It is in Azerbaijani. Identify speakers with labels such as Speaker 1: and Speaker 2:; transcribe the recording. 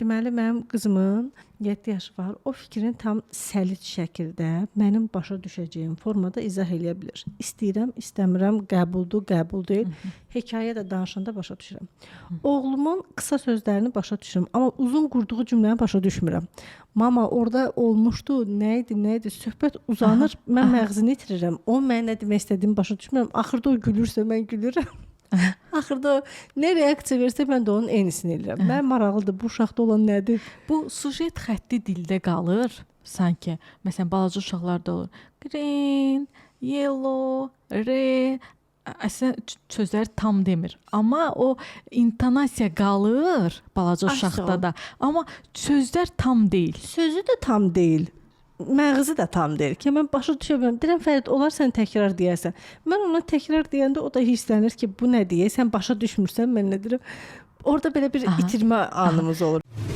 Speaker 1: Deməli mənim qızımın 7 yaşı var. O fikrini tam səlis şəkildə mənim başa düşəcəyim formada izah eləyə bilir. İstəyirəm, istəmirəm, qəbuldur, qəbul deyil. Hekayə də danışanda başa düşürəm. Oğlumun qısa sözlərini başa düşürəm, amma uzun qurduğu cümləni başa düşmürəm. Mama orada olmuşdu, nə idi, nə idi? Söhbət uzanır, mən məğzini itirirəm. O mənə nə demək istədiyimi başa düşmürəm. Axırda o gülürsə mən gülürəm. Axırda o nə reaksiya versə mən də onun eynisini eləyirəm. Mənə maraqlıdır bu uşaqda olan nədir?
Speaker 2: Bu sujet xətti dildə qalır sanki. Məsələn, balaca uşaqlarda olur. Green, yellow, red. Əslində sözləri tam demir. Amma o intonasiya qalır balaca
Speaker 1: Asla.
Speaker 2: uşaqda da. Amma sözlər tam deyil.
Speaker 1: Sözü də tam deyil. Məğzi də tam deyil ki, mən başa düşə bilmirəm. Deyirəm Fərid, olar sən təkrar deyərsən. Mən ona təkrar deyəndə o da hirslənir ki, bu nə deyir? Sən başa düşmürsən, mən nə deyirəm? Orada belə bir itirmə anımız olur.